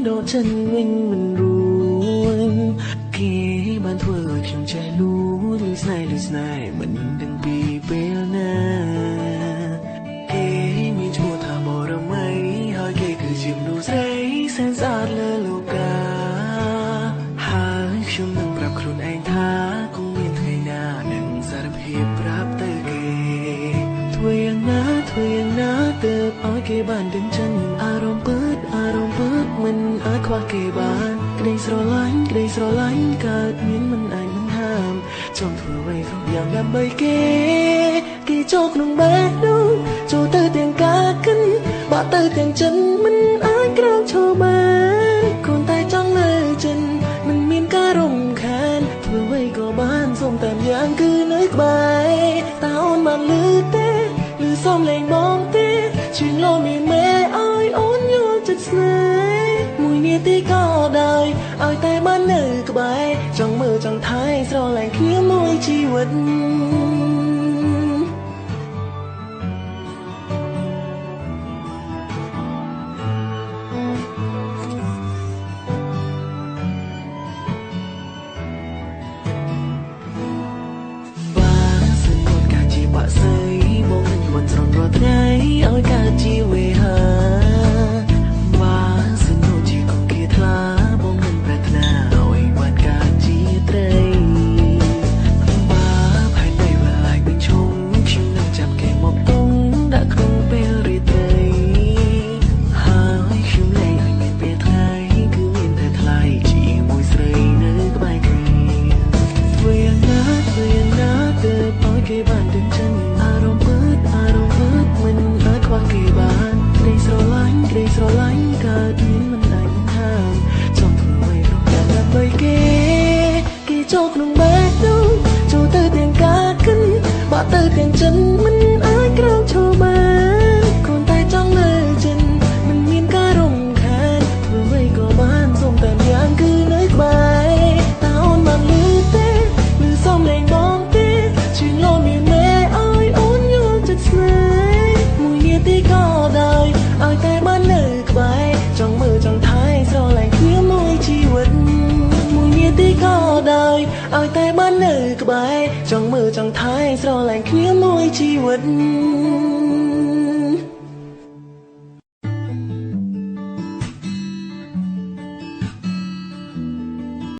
ដកចិនវិញមិនរួចគេបានធ្វើឲ្យខ្ញុំចេះលួចលួចស្នេហ៍លួចស្នេហ៍មិនដឹងពីពេលណាគេមានឈ្មោះថាបរមីហើយគេគឺជាមនុស្សស្រីសែនស្អាតលើលោកាហើយខ្ញុំនឹងប្រាប់ខ្លួនឯងថាគង់មានថ្ងៃណានឹងសារភាពប្រាប់ទៅគេធ្វើយ៉ាងណាធ្វើយ៉ាងណាទើបឲ្យគេបានដឹងចិនអារម្មណ៍ពើតអារម្មណ៍ពើតមិនអាចខ្វះគេបានក្តីស្រឡាញ់ក្តីស្រឡាញ់កើតមានមិនអាចនឹងហាមចង់ធ្វើអ្វីគ្រប់យ៉ាងដើម្បីគេគេចូលក្នុងបេះដូងចូលទៅទាំងការគិនបាក់ទៅទាំងចិនមិនអាចក្រោកឈរបានគ្រាន់តែចង់នៅចិនមិនមានការរំខានធ្វើអ្វីក៏បានសូមតែម្យ៉ាងគឺនៅក្បែរតើអូនបានលឺទេឬសំលេងបងទេជាងលោមានមេឲ្យអូនយល់ចិត្តស្នេហ៍មួយនាទីក៏ដោយឲ្យតែបាននៅក្បែរចង់មើលចង់ថែស្រឡាញ់គ្នាមួយជីវិតបាក់សីបងនឹងមិនស្រន់រាល់ថ្ងៃឲ្យកើតជាវេហាបើសិននោះជាកង្គាថ្លាបងនឹងប្រាថ្នាឲ្យបានកើតជាត្រីបើផែនដីវឡាយវិញឈុំខ្ញុំនឹងចាប់គេមកទងដាក់ក្នុងពេលរាត្រីហើយខ្ញុំលែងឲ្យមានពេលថ្ងៃគឺមានតែថ្លៃជាមួយស្រីនៅក្បែរគ្នាធ្វើយ៉ាងណាធ្វើយ៉ាងណាទើបឲ្យគេបានដឹងចិនអារម្មណ៍ពើតអារម្មណ៍ពើតមិនអាចខ្វះគេបានក្តីស្រឡាញ់ក្តីស្រឡាញ់កើតមានមិនអាចនឹងហាមចង់ធ្វើអ្វីគ្រប់យ៉ាងដើម្បីគេគេចូលក្នុងបេះដូងចូលទៅទាំងការគិនបាក់ទៅទាំងចិនមិនអាចក្រោកឈរបានគ្រាន់តែចង់នៅចិនមិនមានការរំខានធ្វើអ្វីក៏បានសូមតែម្យ៉ាងគឺនៅក្បែរតើអូនបានលឺទេឬសំលេងបងទេជាងលោមានមេឲ្យអូនយល់ចិត្តស្នេហ៍មួយនាទីក៏ដោយឲ្យតែបាននៅក្បែរចង់មើលចង់ថែស្រឡាញ់គ្នាមួយជីវិតមួយនាទីក៏ដោយឲ្យតែបាននៅក្បែរចង់មើលចង់ថែស្រឡាញ់គ្នាមួយជីវិត។